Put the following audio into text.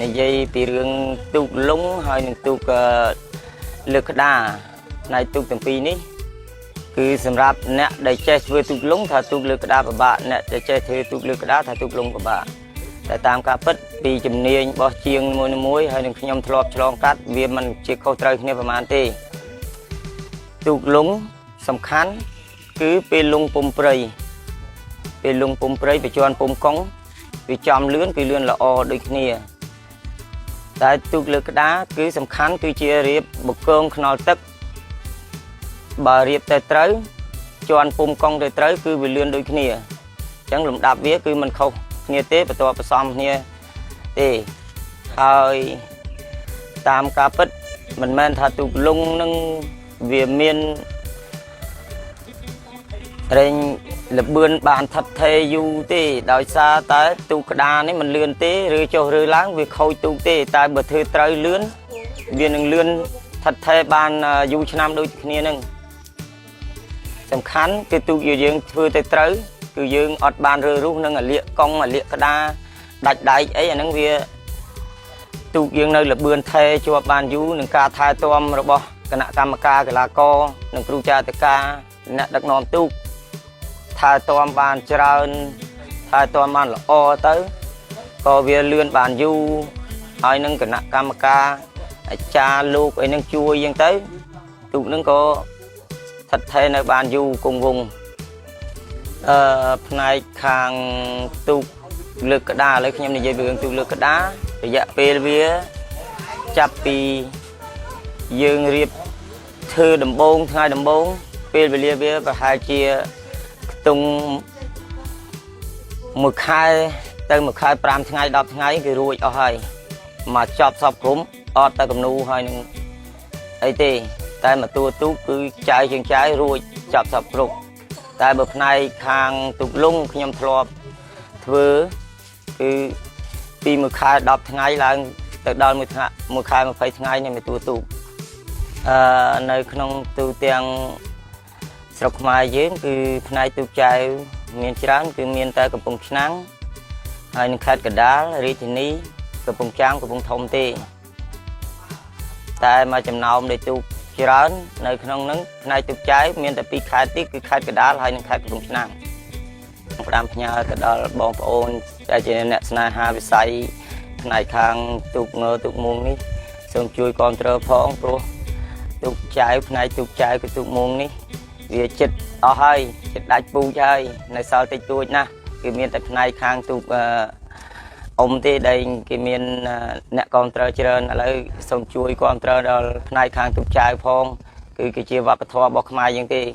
និយាយពីរឿងទូកលុងហើយនឹងទូកលើកក្តារផ្នែកទូកទាំងពីរនេះគឺសម្រាប់អ្នកដែលចេះធ្វើទូកលុងថាទូកលើកក្តារពិបាកអ្នកដែលចេះធ្វើទូកលើកក្តារថាទូកលុងពិបាកតែតាមការពិតពីជំនាញរបស់ជាងមួយមួយហើយនឹងខ្ញុំធ្លាប់ឆ្លងកាត់វាមិនជាខុសត្រូវគ្នាប្រហែលទេទូកលុងសំខាន់គឺពេលលុងពុំព្រៃពេលលុងពុំព្រៃបញ្ជាន់ពុំកុងវាចំលឿនគឺលឿនល្អដូចគ្នាតែទូកលើក្តារគឺសំខាន់គឺជារៀបបង្គងខ្នល់ទឹកបើរៀបទៅត្រូវជន់ពុំកង់ទៅត្រូវគឺវាលឿនដូចគ្នាអញ្ចឹងលំដាប់វាគឺមិនខុសគ្នាទេបន្ទាប់ផ្សំគ្នាទេហើយតាមការពិតមិនមែនថាទូកលុងនឹងវាមានរែងលបឿនបានថិតថេរយូរទេដោយសារតែទូកក្តារនេះមិនលឿនទេឬចុះឬឡើងវាខូចទូកទេតែបើធ្វើត្រូវលឿនវានឹងលឿនថិតថេរបានយូរឆ្នាំដូចគ្នានឹងសំខាន់គឺទូកយើងធ្វើទៅត្រូវគឺយើងអត់បានរើរុះនឹងអាលៀកកង់អាលៀកក្តារដាច់ដែកអីអាហ្នឹងវាទូកយើងនៅលបឿនថេរជាប់បានយូរនឹងការថែទាំរបស់គណៈកម្មការកីឡាករនិងគ្រូចាតកាអ្នកដឹកនាំទូកថែទាំបានច្រើនថែទាំបានល្អទៅក៏វាលឿនបានយូរហើយនឹងគណៈកម្មការអាចារ្យលោកអីនឹងជួយអញ្ចឹងទៅទូកនឹងក៏ស្ថិតថេរនៅបានយូរគង់វង្សផ្នែកខាងទូកលើកក្តារឥឡូវខ្ញុំនិយាយពីរឿងទូកលើកក្តាររយៈពេលវាចាប់ពីយើងរៀបធ្វើដំបូងថ្ងៃដំបូងពេលវេលាវាប្រហែលជាខ្ទង់មួយខែទៅមួយខែ5ថ្ងៃ10ថ្ងៃគឺរួចអស់ហើយមកចប់សពក្រុមអត់តែកំនូហើយនឹងអីទេតែមកតួទូកគឺចាយជាងចាយរួចចប់សពគ្រប់តែបើផ្នែកខាងទូកលុងខ្ញុំធ្លាប់ធ្វើគឺពីមួយខែ10ថ្ងៃឡើងទៅដល់មួយថ្ងៃមួយខែ20ថ្ងៃនេះមួយតួទូកនៅក្នុងទូទាំងស្រុកខ្មែរយើងគឺផ្នែកទូកចែវមានច្រើនគឺមានតែកំពង់ឆ្នាំងហើយនឹងខេត្តកណ្ដាលរាជធានីកំពង់ចាមកំពង់ធំទេតែមកចំណោមនៃទូកច្រើននៅក្នុងហ្នឹងផ្នែកទូកចែវមានតែពីរខេត្តទេគឺខេត្តកណ្ដាលហើយនិងខេត្តកំពង់ឆ្នាំងផ្ដាំផ្ញើទៅដល់បងប្អូនដែលជាអ្នកស្នេហាវិស័យផ្នែកខាងទូកងើទូកមួងនេះសូមជួយគាំទ្រផងព្រោះទូកចែវផ្នែកទូកចែវគឺទូកមួងនេះវាចិត្តអស់ហើយចិត្តដាច់ពូជហើយនៅសល់តិចតួចណាស់គឺមានតែផ្នែកខាងទូកអឺអ៊ំទេដែលគេមានអ្នកគាំទ្រច្រើនឥឡូវសូមជួយគាំទ្រដល់ផ្នែកខាងទូកចែវផងគឺជាវប្បធម៌របស់ខ្មែរយើងទេ។